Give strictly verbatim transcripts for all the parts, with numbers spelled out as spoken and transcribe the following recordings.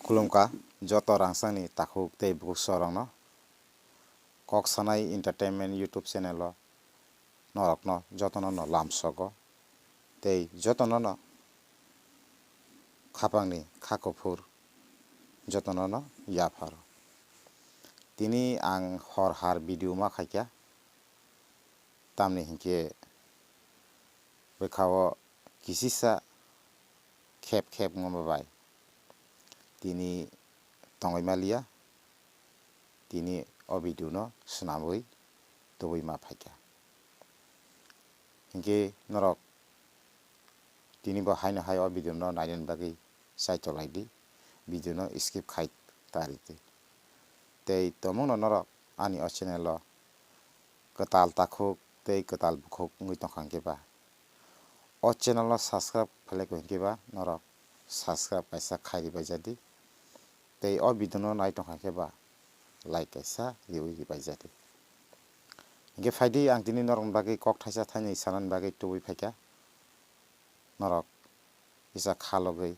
Khulumkha joto rangchakni takhuk tei bukhuk sorokno. Kok Sanai Entertainment YouTube channel o norokno jotono no lamsogo tei jotono no khapangni kha kuphur jotono no yapharo. Tini ang hor har video ma khaikha, tamni hinkhe bwkha o kisisa khep khep wngma bai tini tongwi maliya, tini o video no swnamwi tubui ma phaikha. Hinkhe norok tini bo haino hai o video no nainani bagwi chaitolai di, video no skip khai ta ri twi. Tei tomungno norok ani o channel o kwtal takhuk tei kwtal bukhuk wngwi tongkha hinkhe ba, o channel o subscribe khlai kho hinkhe ba norok subscribe kaisa khai ri bai jadi. Tei o video no nai tongkha khe ba like kaisa riwi ribai jadi. Hinkhe phaidi ang tini norokni bagwi kok thaisa thainwi sanani bagwi tubui phaikha. Norok kisa kha logwi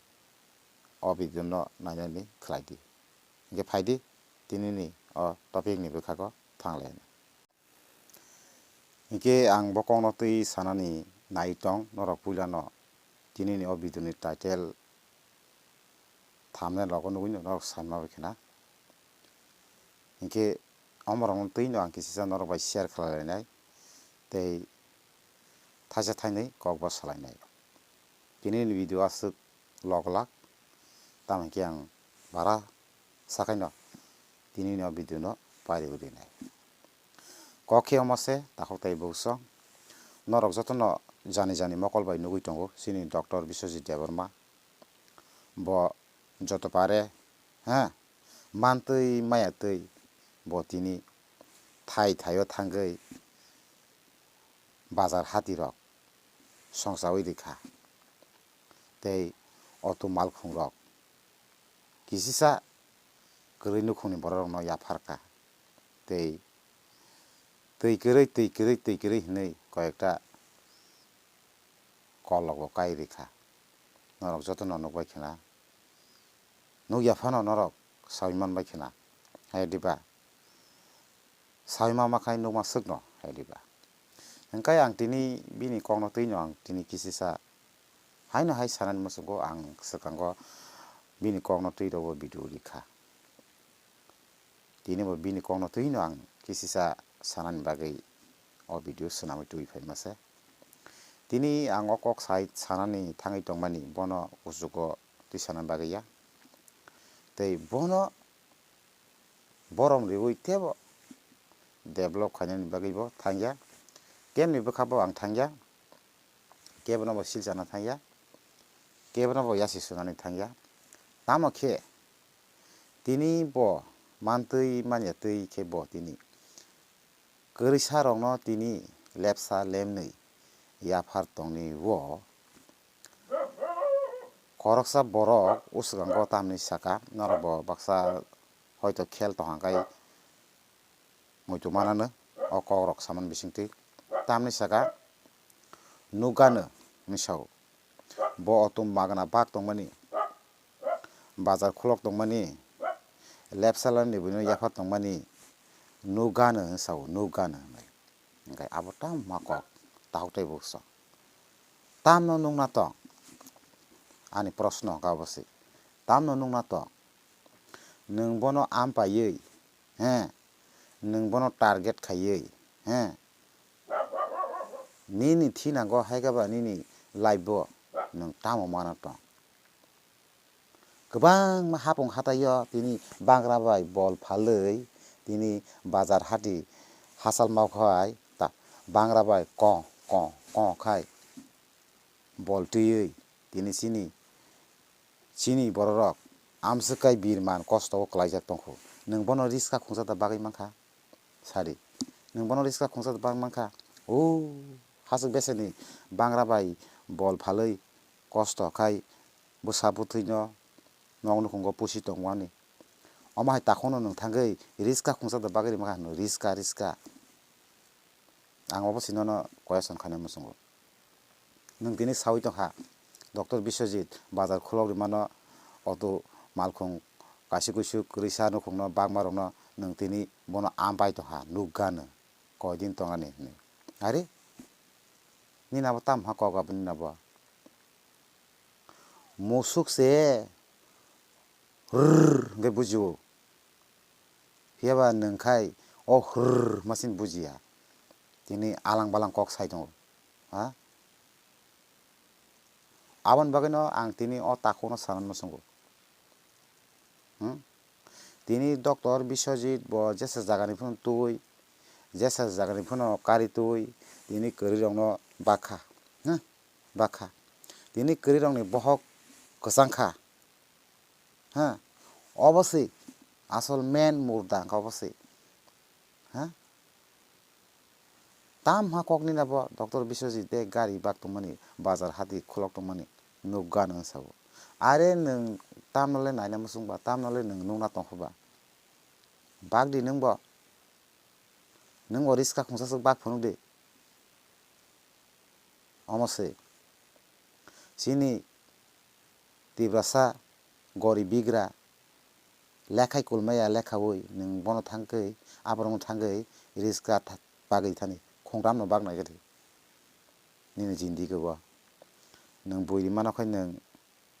o video no nainani khlai di. Hinkhe phaidi tinini o topic ni bwkhago thanglaina. Hinkhe ang bo kokno twi sanani nai tong norok puilano tinini o video ni title thumbnail rogo nugwi norok sanma bai khna. Hinkhe omorokno twino ang kisisa norok bai share khlai lainai tei thaisa thainwi kok bo salainai. Tinini video aswk lok lak, tamo hinkhe ang bara sakaino tinini o video no pariwi rinai. Kok khe omo se, takhuk tei bukhuk song. Norok jotono jani jani mokol bai nugwi tongo, chini Doctor Biswajit Debbarma. Bo joto pare, ha, mantwi maya twi bo tini thai thaio thangwi bazar hati rok songchawi rikha. Tei auto malkhung rok kisisa kwrwi nukhungni borok rokno yapharkha. Tei twi kwrwi, twi kwrwi, twi kwrwi hinwi koyekta kolok bo kai rikha. Norok jotono nukbai khna. Nukya phano norok sawi manbai khna. Hai diba? Sawi ma makhai nukma swkno hai diba? Hwnkhe ang tini bini kokno twino ang tini kisisa haino hai sanani muchungo ang swkango bini kokno twi rogo video rikha. Tini bo bini kokno twino ang kisisa sanani bagwi o video swnamwi twi phaima se. Tini ang o kok sai sanani thangwi tongmani bono kuchugo twi sanani bagwi ya. Tei bono borom riwi tebo develop khainani bagwi bo thangya. Kemni bwkha bo ang thangya, kebono bo silchana thangya, kebono bo yasi sunani thangya. Tamo khe tini bo mantwi manya twi khe bo tini kwrwisa rokno tini lepsa lemnwi yaphar tongni o. Khoroksa borok uswkango tamni saka, norok bo baksa hoito khel tongkha khe muitu manano o kokrok samani bisingtwi. Tamni saka nukgano hinwi sao. Bo auto magna bak tongmani, bazar khulok tongmani, lepsa lemni buino yaphar tongmani nukgano hinwi sao, nukgano hinwi. Hwnkhe abo tamo ma kok, takhuk tei bukhuk song. Tamno nukna tong? Ani proshno hwnkhe abo se. Tamno nukna tong? Nwng bono ampaiwi, he? Nwng bono target khaiwi, he? Nini thinango hai khe ba nini life o nwng tamo mano tong? Kwbangma hapung hataio tini bangra bai bol phalwi tini bazar hati hachal mau khai ta bangra bai kong kong kong khai bol twiwi tini chini, chini bororok amswk kai birman kosto o kwlaijak tongkhu. Nwng bono risk kha khungsa da bagwi mankha? Sadi. Nwng bono risk kha khungsa da bagwi mankha? O haswk beseni bangra bai bol phalwi kosto khai bwsa bwthwino nok nukhungo pusi tongmani. Omo hai takhukno nwng thangwi risk kha khungsa da bagwi rima kha hwnwi risk kha, risk kha. Ang obo se nono question khaina muchungo. Nwng tini sawi tongkha, Doctor Biswajit bazar khulok rimano auto malkhung kaisuk kuisuk kwrwisa nukhungno bakmarokno nwng tini bono ampai tongkha, nukgano koidin tongnani hwnwi. Are? Nini abo tamo ha kok abo nini abo? Musuk se rrrr hwnkhe bujio. Phiyaba nwng khai o hrrrr masini bujiya. Tini alang balang kok sai tongo. Ha? Aboni bagwino ang tini o takhukno sanani muchungo. Hmm? Tini Doctor Biswajit bo jesa jagani phano twi, jesa jagani phano kari twi, tini kwrwirokno bakha. Hmm? Bakha. Tini kwrwirokni bohok kwchang kha. Ha? Obo se asol main murda wngkha obo se. Ha? Tam ha kok nini abo Doctor Biswajit de gari bak tongmani, bazar hati khulok tongmani, nukgano wng sabo. Are nwng tamno le naina muchung ba, tamno le nwng nukna tongkha ba? Bak di nwng bo. Nwng bo riska khungsa swk bak phunuk di. Omo se. Chini Tiprasa gori bigra lekhai kulmaya lekhaui nwng bono thangkhe, aborokno thangkhe riska tha-, bagwi thani khungramno bak naikhe thwi. Nini jindigi o nwng bui rimano khai nwng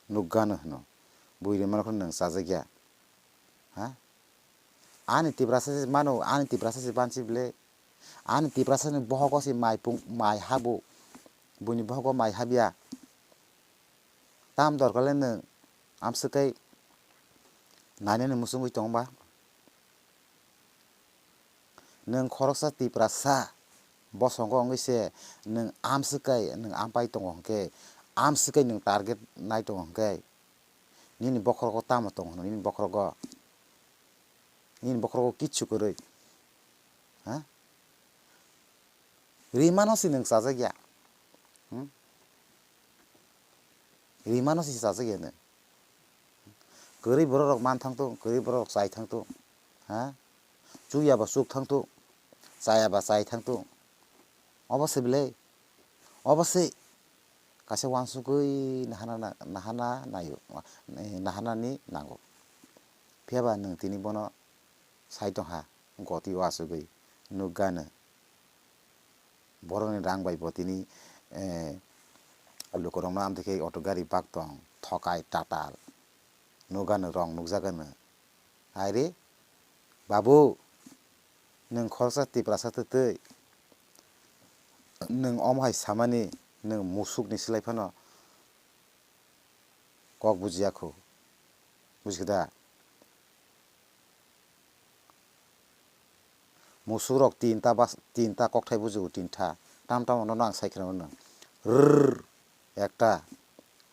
nukgano hwno, bui rimano khai nwng chajakya. Ha? Ani Tiprasa se mano, ani Tiprasa se bansi ble. Ani Tiprasa ni bohogo se mai pung, mai habo. Buini bohogo mai habya. Tam dorkar le nwng amswk kai nainani muchungwi tong ba? Nwng khoroksa Tiprasa bosongo wngwi se nwng amswk kai nwng ampai tongo hwnkhe, amswk kai nwng target nai tongo hwnkhe, nini bokhorogo tamo tongo hwno, nini bokhorogo? Nini bokhorogo kichu kwrwi. Ha? Rimano se nwng chajakya. Hmm? Rimano se chajakya nwng. Kwrwi borok rok man thangto, kwrwi borok rok chai thangto. Ha? Chuya ba chuk thangto, chaya ba chai thangto. Obo se belai? Obo se kaisa uansugwi nahana, nahana naio, nahanani nango. Phiyaba nwng tini bono sai tongkha, goti uasugwi nukgano. Borokni rang bai bo tini, eh, lukurokno amtwi khe auto gari bak tong, thokai tatal. Nukgano rong nukjagano. Hai re, babu, nwng khoroksa Tiprasa twtwi. Nwng omo hai samani, nwng musukni slai phano kok bujiya kho. Bujikha da? Musukrok tinta bas-, tinta kokthai bujigo, tinta. Tam tamo nono ang sai kheno rw, rrrr, ekta,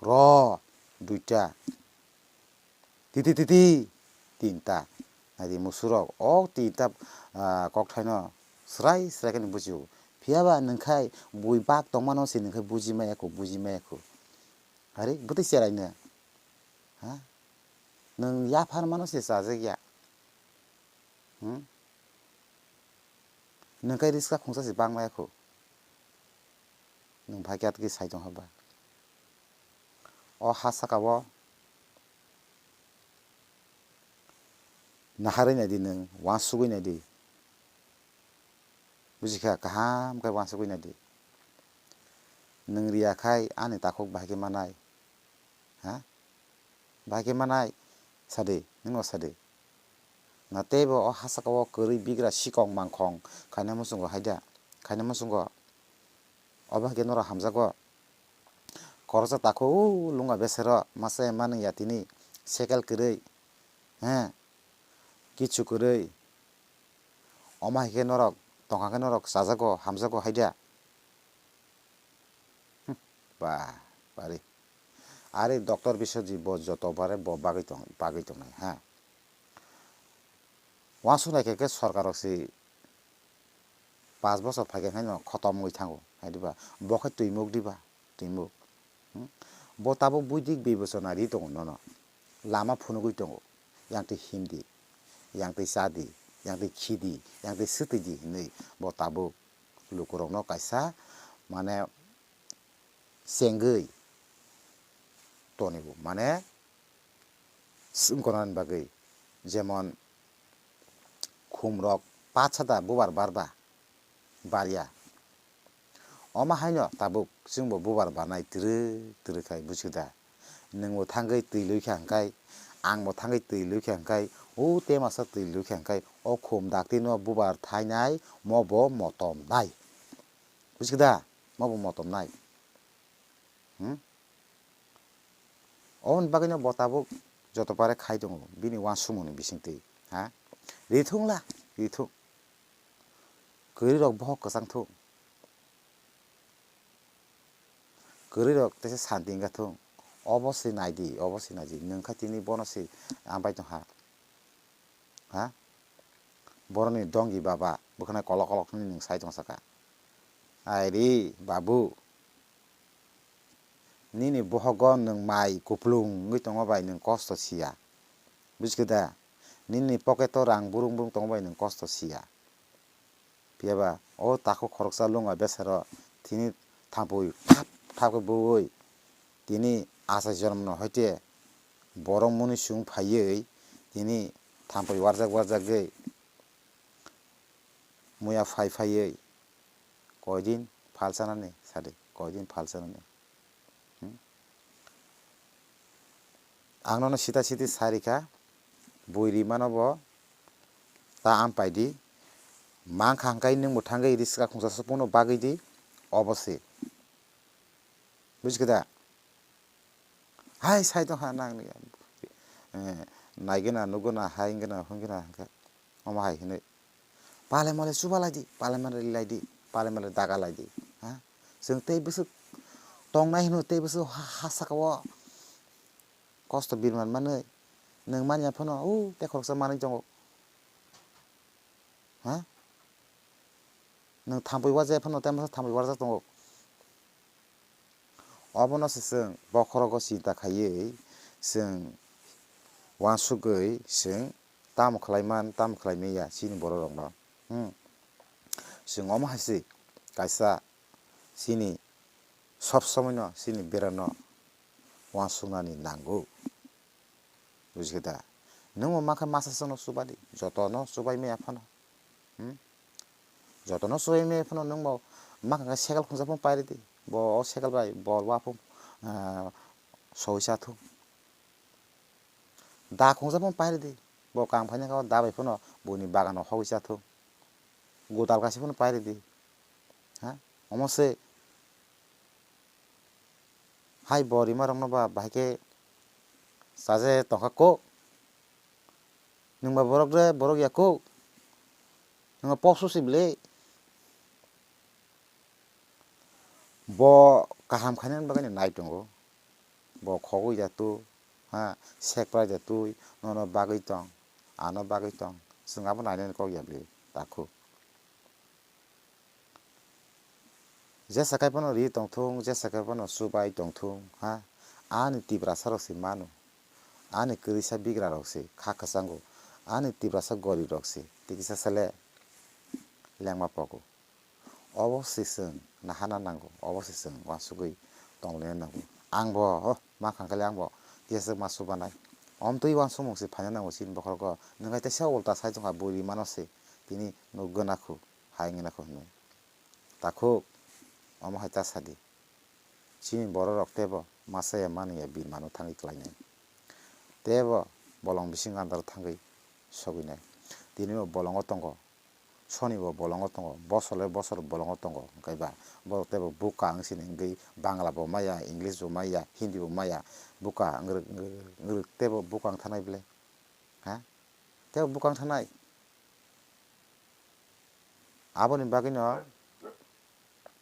ro, duita, titi, titi, tinta. Nai di musukrok o tinta, ah, kokthaino srai srai kheno bujigo. Phiyaba nwng khai bui bak tongmano se nwng khai buji maya kho, buji maya kho. Are, bwtwi cheraino. Ha? Nwng yapharmano se chajakya. Hmm? Nwng khe riska khungsa se bangmaya kho. Nwng phai khe atwkhe sai tongkha ba? O ha saka o naharwi naidi nwng, uansugwi naidi. Bujikha, kaham khe uansugwi naidi. Nwng riya khai ani takhuk bahai khe manai. Ha? Bahai khe manai, sadi, nwng bo sadi. Na teibo o ha saka o kwrwi bigra sikong mangkhong khaina muchungo haida, khaina muchungo. Obo hai khe norok hamjago. Khoroksa takhuk o lunga besero masa manwi ya tini, sekel kwrwi, he, kichu kwrwi. Omo hai khe norok tongkha khe norok chajago, hamjago haida. Hmm, ba, bari. Are Doctor Biswajit bo joto bare bo bagwi tong, bagwi tongnai, ha. Uansuk nai khe, khe sorkar rok se paanch bochor phai khe haino khotom wngwi thango, hai diba? Bo khe twimuk diba? Twimuk. Hmm? Bo tabuk buidik bebosona ri tongo nono. Lama phunugwi tongo. Yang twi himdi, yang twi chadi, yang twi khidi, yang twi swtwidi hinwi bo tabuk lukurokno kaisa, mane, chengwi tonigo, mane, swngkornani bagwi. jemon khumrok patsada bubar barba barya. Omo haino tabuk chwngbo bubar barnai twrwk twrwk khai, buchikda? Nwngbo thangwi twi lwi kha hwnkhe, angbo thangwi twi lwi kha hwnkhe, o temasa twi lwi kha hwnkhe, o khum daktino bubar thainai mobo motom nai. Buchikda? Mobo motom nai. Hmm? Oboni bagwino bo tabuk joto pare khai tongo bini uansukmungni bisingtwi, ha? Rithung la, rithung. Kwrwirok bohok kwchang thung. Kwrwirok teisa santi wngkha thung. Obo se naidi, obo se naidi. Nwng kha tini bono se ambai tongkha. Ha? Boroni dongi baba bwkhwnai kolok kolok hwnwi nwng sai tong saka. Ai ri, babu. Nini bohogo nwng mai kuplung wngwi tongo bai nwng kosto siya. Buchikhe da? Nini pocket o rang burung burung tongo bai nwng kosto siya. Phiya ba o takhuk khoroksa lwnga besaro tini thampui thap thap khe bui tini achai jonmno hoite borok muni chwng phaiwi tini thampui warjak warjagwi muya phai phaiwi koidin phalchanani sadi, koidin phalchanani. Hmm? Ang nono sita siti sai rikha, bui rimano bo ta ampai di, mankha hwnkhe nwngbo thangwi ri swkang khungsa suphungno bagwi di, obo se. Buchikhe da? Hai sai tongkha nangni, eh, naigwna nukgwna hai wngwna hwnkhe na hwnkhe. Omo hai hinwi, "Pale male chuba lai di, pale male lai di, pale male daga lai di." Ha? Chwng tei bwswk tongnai hino, tei bwswk ha, ha saka o kosto birman manwi. Nwng manya phano, o tei khoroksa manwi tongo. Ha? Nwng thampui warjak phano, tei masa thampui warjak tongo. Obono se chwng bokhorogo chinta khaiwi, chwng uansukgwi chwng tamo khlai man, tamo khlai manya chini borok rokno. Hmm. Chwng omo hai se kaisa chini sob somoino chini berano uansuknani nango. Bujikheda? Nwngbo mankha masa songno chubadi, jotono chubai maya phano. Hmm? Jotono chubai maya phano nwngbo mankha khe cycle khungsa phano pairidi. Bo o cycle bai bol waphung, ah, soi chathung. Da khungsa phano pairidi. Bo kang phaina khe o da bai phano buini bagano hogwi chathung. Godal kaisa phano pairidi. Ha? Omo se. Hai bo rima rokno ba bahai khe chaje tongkha kok. Nwng ba borok de borok ya kok. Nwng ba pok susi bwle. Bo kaham khainani bagwi nai tongo. Bo khogwi ya tu, ha, sekprai ya twi, nono bagwi tong, ano bagwi tong. Chwng abo nainani kok ya bwle, takhu. Jesa kai phano ri tongthung, jesa kai phano chubai tongthung, ha? Ani Tiprasa rok se mano. Ani kwrwisa bigra rok se kha kwchango. Ani Tiprasa gorib rok se tikisa sele lengma pogo. Obo se chwng nahana nango, obo se chwng uansugwi tonglaina nango. Ang bo, oh, ma khangkali ang bo, tiyaswk ma subanai. Omtwi uansukmung se phaina nango chini bokhorogo. Nwng hai teisa ulta sai tongkha, bui rimano se tini nuk gwnakhu, hai wngwi nakhu hinwi. Takhuk, omo hai ta sadi. Chini bororok teibo masa ya mani ya bini mano thangwi klainai. Teibo bolong bising andaro thangwi sogwinai. Tini bo bolongo tongo, soni bo bolongo tongo, bosor le bosor bolongo tongo. Hwnkhe ba borok teibo buka wng sini wngwi Bangla bo maya, English bo maya, Hindi bo maya, buka wng rwk, wng rwk, wng rwk, teibo buka wng thanai bwle. Ha? Teibo buka wng thanai. Aboni bagwino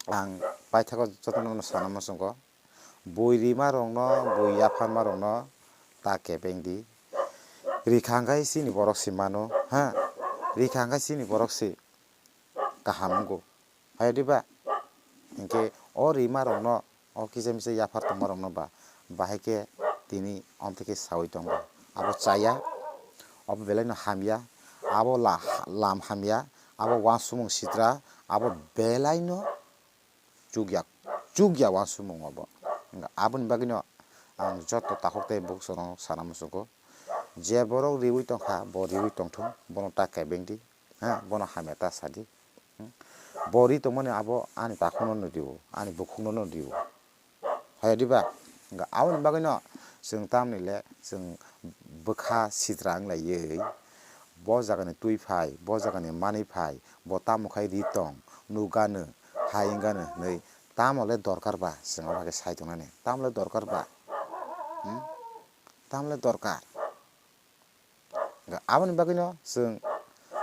ang paithago jotono sana muchungo, bui rima rokno, bui yapharma rokno ta kebeng di. Rikha hwnkhe chini borok se mano, ha? Rikha hwnkhe chini borok se kaham wngo. Hai diba? Hinkhe o rima rokno, o kisa misa yaphar tongma rokno ba, bahai khe tini omtwi khe saui tongo. Abo chaya, abo belai no hamya, abo la-, lam hamya, abo uansukmung sitra, abo belai no chukya, chukya uansukmung abo. Aboni bagwino ang joto takhuk tei bukhukrokno sana muchungo. Je borok riwi tongkha, bo riwi tongthung, bono ta kebeng di, ha, bono hamya ta sadi. Hmm? Bo ri tongmani abo ani takhukno no riwo, ani bukhukno no riwo. Hai diba? Hwnkhe aboni bagwino chwng tamni le chwng bwkha sitra wnglaiwi, bo jagani twi phai, bo jagani manwi phai, bo tamo khai ri tong, nuk gano, hai wng gano hwnwi tamo le dorkar ba chwng abo hai khe sai tongnani? Tamo le dorkar ba? Hmm? Tamo le dorkar? Aboni bagwino chwng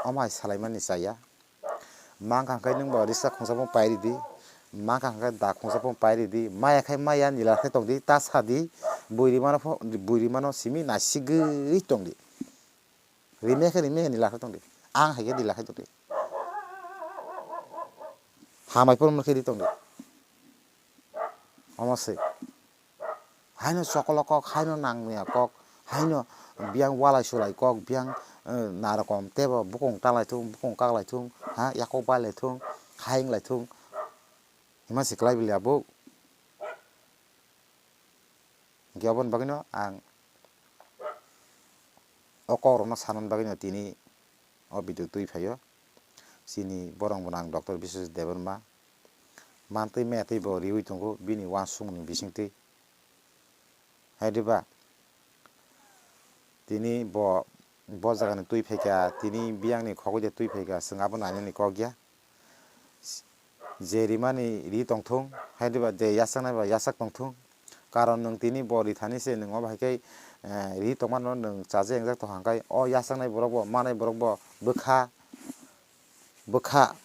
omo hai salaimani chaya. Mankha hwnkhe nwng bo risa khungsa phung pai ridi, mankha hwnkhe da khungsa phung pai ridi, maya khai maya nila khe tongdi, ta sadi, bui rimano pho-, bui rimano simi naisigwi tongdi. Rime khe rime nila khe tongdi, ang hai khe nila khe tongdi. Hamai phuru khe ri tongdi. Omo se. Haino chokolo kok, haino nangya kok, haino biyang walai sulai kok, biyang, eh, narokom tebo bukung talaithung, bukung kaklaithung, ha, yakok bailaithung, hainglaithung. Hima se kwlai bili abuk. Hwnkhe oboni bagwino ang o kokrokno sanani bagwino tini o video twi phaio. Chini borok bo nang Doctor Biswajit Debbarma. Mantwi maya twi bo riwi tongo bini uansukmungni bisingtwi. Hai diba? Tini bo, bo jagani twi phaikha, tini biyangni khogwi de twi phaikha, chwng abo nainani kok ya. Je rimani ri tongthung, hai diba, je yachaknai ba yachak tongthung. Karon nwng tini bo rithani se nwng obo hai khe, eh, ri tongmano nwng chaje engjak tongkha hwnkhe, o yachaknai borok bo, manai borok bo bwkha, bwkha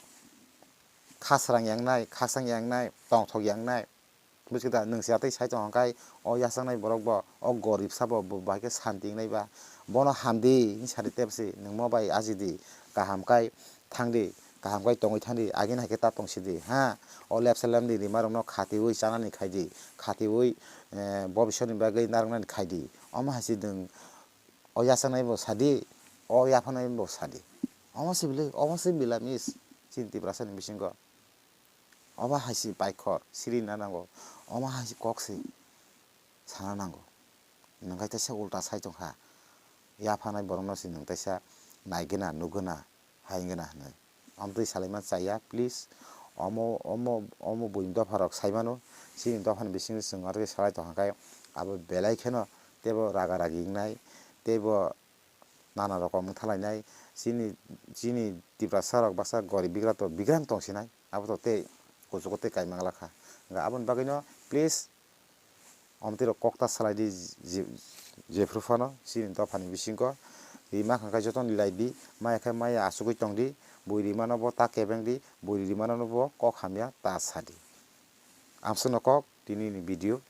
khasrang yangnai, khasang yangnai, tongthok yangnai. Buji khe da, nwng se atwi sai tong hwnkhe, o yachaknai borok bo, o gorib sabo bo bahai khe santi wngnai ba, bono hamdi hwnwi sadi tebsi, nwng mo bai ajidi, kaham khai thangdi, kaham khai tongwi thangdi, agini hai khe ta tongsidi, ha, o lepsa lemdi rimarokno khatiwi chanani khaidi, khatiwi, eh, bobiswrni bagwi narwknani khaidi, omo hai se nwng o yachaknai bo sadi, o yaphanai bo sadi, omo se bwlwi, omo se bilamis chini Tiprasani bisingo. Obo hai se baikhor siri na nango, omo hai se kok se sana nango. Nwng khe teisa ulta sai tongkha, yaphanai borokno se nwng teisa naigwna, nukgwna, haingwna hwnwi. Amtwi salaima chaya, please. Omo, omo, omo buini dopharok sai mano, chini dophani bisingo chwng aro khe salai tongkha khe abo belai kheno teibo raga ragi wngnai, teibo nana rokom wng thalainai. Chini, chini Tiprasa rok baksa gorib bigra to bigrang tongsinai, abo to tei kuchugo tei kaimang lakha. Hwnkhe aboni bagwino please omtwi rok kok ta salai di, je, jephru phano chini dophani bisingo rima kha khe jotono lai di, maya khe maya achugwi tong di, bui rimano bo ta kebeng di, bui rimano bo kok hamya ta sa di. Amsukno kok tini ni video.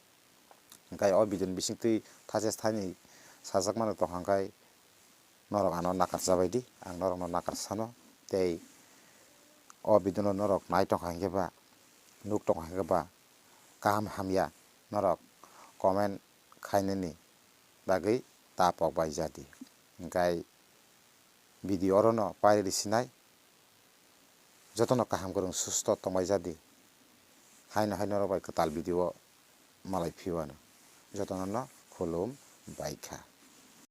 Hwnkhe o video ni bisingtwi thaisa thaini sajakmano tongkha hwnkhe norok ano nakar chabai di, ang norokno nakar sano. Tei o video no norok nai tongkha hwnkhe ba, nuk tongkha hwnkhe ba, kaham hamya norok comment khainani bagwi ta pok bai ja di. Hwnkhe video orono pairidi sinai. Jotono kaham kwrwng susto tongbai ja di. Haino hai norok bai kwtal video o malai phiwano. Jotono no khulum bai kha.